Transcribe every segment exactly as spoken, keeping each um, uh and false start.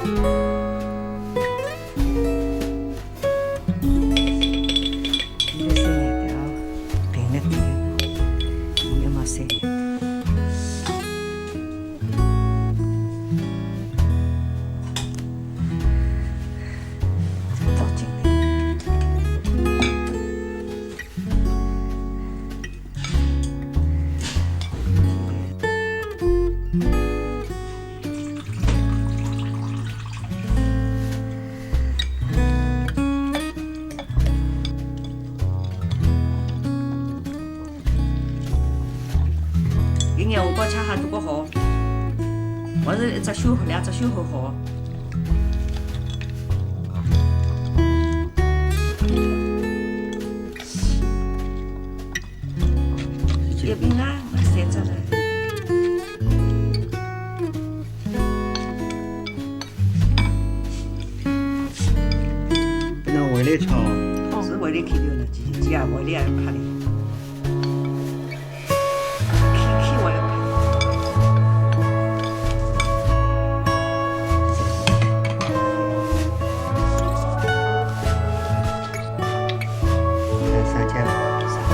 现在三眼的啊，平了点，现在嘛三眼。倒进来。 一眼红光吃好多个好，我是一只小盒，两只小盒好。月饼啊，我三只了。 那回来炒。哦，是回来开掉了，几几啊，回来也怕嘞。开开我也怕。 啥价？啥价？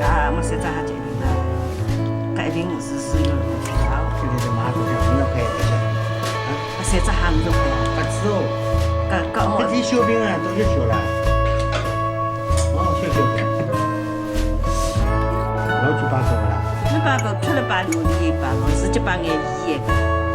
啊，我现在还 搿一瓶是，是有多少？这个是马上就五十块一瓶。啊？啊，三只还五十块啊？不止哦。搿，搿哦。搿点小瓶啊，都是小了。哦，小小瓶。老七八十个啦。那把，把，吃了把，有的一把，我自己把眼一个。